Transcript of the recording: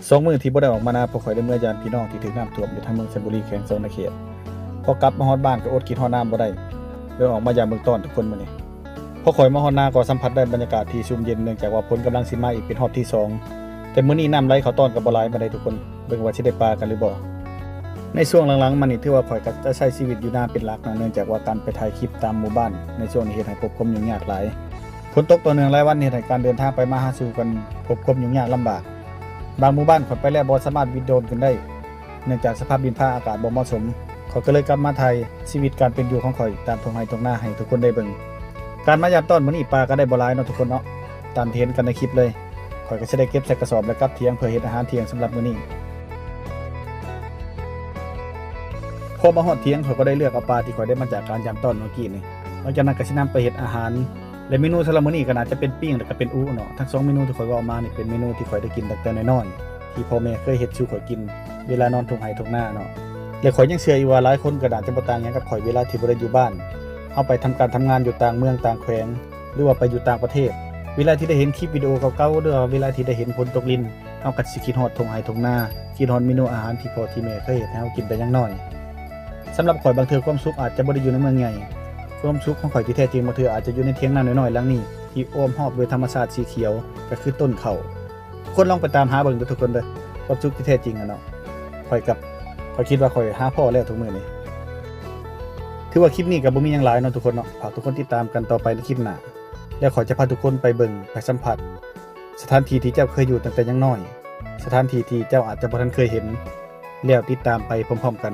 ສອງມື້ທີ່ບໍ່ໄດ້ອອກມານາ ເພາະຂ້ອຍໄດ້ເມືອຢາມພີ່ນ້ອງທີ່ຖືກນ້ຳຖ້ວມຢູ່ທາງເມືອງໄຊບູລີ ແຂວງສະຫວັນນະເຂດ. ພໍກັບມາຮອດບ້ານກໍອົດຄິດຮອດນ້ຳບໍ່ໄດ້ ເລີຍອອກມາຢາມເບິ່ງຕ້ອນທຸກຄົນມື້ນີ້. ພໍຂ້ອຍມາຮອດນາກໍສຳຜັດໄດ້ບັນຍາກາດທີ່ຊຸ່ມເຢັນ ເນື່ອງຈາກວ່າຝົນກຳລັງຊິມາອີກເປັນຮອບທີສອງ. ແຕ່ມື້ນີ້ນ້ຳໄຫຼເຂົ້າຕ້ອນກໍບໍ່ຫຼາຍປານໃດທຸກຄົນ, ເບິ່ງວ່າຊິໄດ້ປາກັນຫຼືບໍ່. ໃນຊ່ວງຫຼັງໆມານີ້ ຖືວ່າຂ້ອຍກໍຈະໃຊ້ຊີວິດຢູ່ນາເປັນຫຼັກເນາະ, ເນື່ອງຈາກວ່າການໄປຖ່າຍຄລິບຕາມໝູ່ບ້ານໃນຊ່ວງນີ້ເຮັດໃຫ້ພົບຄວາມຫຍຸ້ງຍາກຫຼາຍ. ຝົນຕົກຕໍ່ເນື່ອງຫຼາຍວັນເຮັດໃຫ້ການເດີນທາງໄປມາຫາສູ່ກັນພົບຄວາມຫຍຸ້ງຍາກລຳບາກ. ບາງໝູ່ບ້ານຂ້ອຍໄປແລ້ວບໍ່ສາມາດບິນໂດຣນຂຶ້ນໄດ້ ເນື່ອງຈາກສະພາບດິນຟ້າອາກາດບໍ່ເໝາະສົມ. ຂ້ອຍກໍເລີຍກັບມາຖ່າຍຊີວິດການເປັນຢູ່ຂອງຂ້ອຍຕາມທົ່ງໄຮ່ທົ່ງນາໃຫ້ທຸກຄົນໄດ້ເບິ່ງ. ການມາຢາມຕ້ອນມື້ນີ້ປາກໍໄດ້ບໍ່ຫຼາຍເນາະທຸກຄົນເນາະ, ຕາມທີ່ເຫັນກັນໃນຄລິບເລີຍ. ຂ້ອຍກໍຊິໄດ້ເກັບໃສ່ກະສອບ ແລະ ກັບຖຽງເພື່ອເຮັດອາຫານທ່ຽງສຳລັບມື້ນີ້. ພໍມາຮອດທ່ຽງ ຂ້ອຍກໍໄດ້ເລືອກເອົາປາທີ່ຂ້ອຍໄດ້ມາຈາກການຢາມຕ້ອນເມື່ອກີ້ນີ້. ຫຼັງຈາກນັ້ນກໍຊິນຳໄປເຮັດອາຫານ ແລະ ເມນູສຳລັບມື້ນີ້ກໍໜ້າຈະເປັນປີ້ງ ແລະ ກໍເປັນອຸເນາະ. ທັງສອງເມນູທີ່ຂ້ອຍເວົ້າມານີ້ເປັນເມນູທີ່ຂ້ອຍໄດ້ກິນຕັ້ງແຕ່ນ້ອຍໆ ທີ່ພໍ່ແມ່ເຄີຍເຮັດສູ່ຂ້ອຍກິນເວລານອນທົ່ງໄຮ່ທົ່ງນາເນາະ. ແລະ ຂ້ອຍຍັງເຊື່ອອີກວ່າຫຼາຍຄົນກໍໜ້າຈະບໍ່ຕ່າງຫຍັງກັບຂ້ອຍເວລາທີ່ບໍ່ໄດ້ຢູ່ບ້ານ, ເຮົາໄປທຳການທຳງານຢູ່ຕ່າງເມືອງຕ່າງແຂວງ ຫຼືວ່າໄປຢູ່ຕ່າງປະເທດ. ເວລາທີ່ໄດ້ເຫັນຄລິບວິດີໂອເກົ່າໆ ຫຼືວ່າເວລາທີ່ໄດ້ເຫັນຝົນຕົກລິນ, ເຮົາກໍຊິຄິດຮອດທົ່ງໄຮ່ທົ່ງນາ, ຄິດຮອດເມນູອາຫານທີ່ພໍ່ທີ່ແມ່ເຄີຍເຮັດໃຫ້ເຮົາກິນແຕ່ຍັງນ້ອຍ. ສຳລັບຂ້ອຍ, ບາງເທື່ອຄວາມສຸກອາດຈະບໍ່ໄດ້ຢູ່ໃນເມືອງໃຫຍ່. ຄວາມສຸກຂອງຂ້ອຍທີ່ແທ້ຈິງບາງເທື່ອອາດຈະຢູ່ໃນຖຽງນານ້ອຍໆຫຼັງນີ້ ທີ່ອ້ອມຮອບດ້ວຍທຳມະຊາດສີຂຽວ, ກໍຄືຕົ້ນເຂົ້າ. ທຸກຄົນລອງໄປຕາມຫາເບິ່ງເດີ້ທຸກຄົນເດີ້, ຄວາມສຸກທີ່ແທ້ຈິງຫັ້ນເນາະ. ຂ້ອຍກັບ ຂ້ອຍຄິດວ່າຂ້ອຍຫາພໍ້ແລ້ວທຸກມື້ນີ້. ຖືວ່າຄລິບນີ້ກໍບໍ່ມີຫຍັງຫຼາຍເນາະທຸກຄົນເນາະ. ຝາກທຸກຄົນຕິດຕາມກັນຕໍ່ໄປໃນຄລິບໜ້າ, ແລ້ວຂ້ອຍຈະພາທຸກຄົນໄປເບິ່ງ, ໄປສຳຜັດສະຖານທີ່ທີ່ເຈົ້າເຄີຍຢູ່ຕັ້ງແຕ່ຍັງນ້ອຍ, ສະຖານທີ່ທີ່ເຈົ້າອາດຈະບໍ່ທັນເຄີຍເຫັນ, ແລ້ວຕິດຕາມໄປພ້ອມໆກັນ.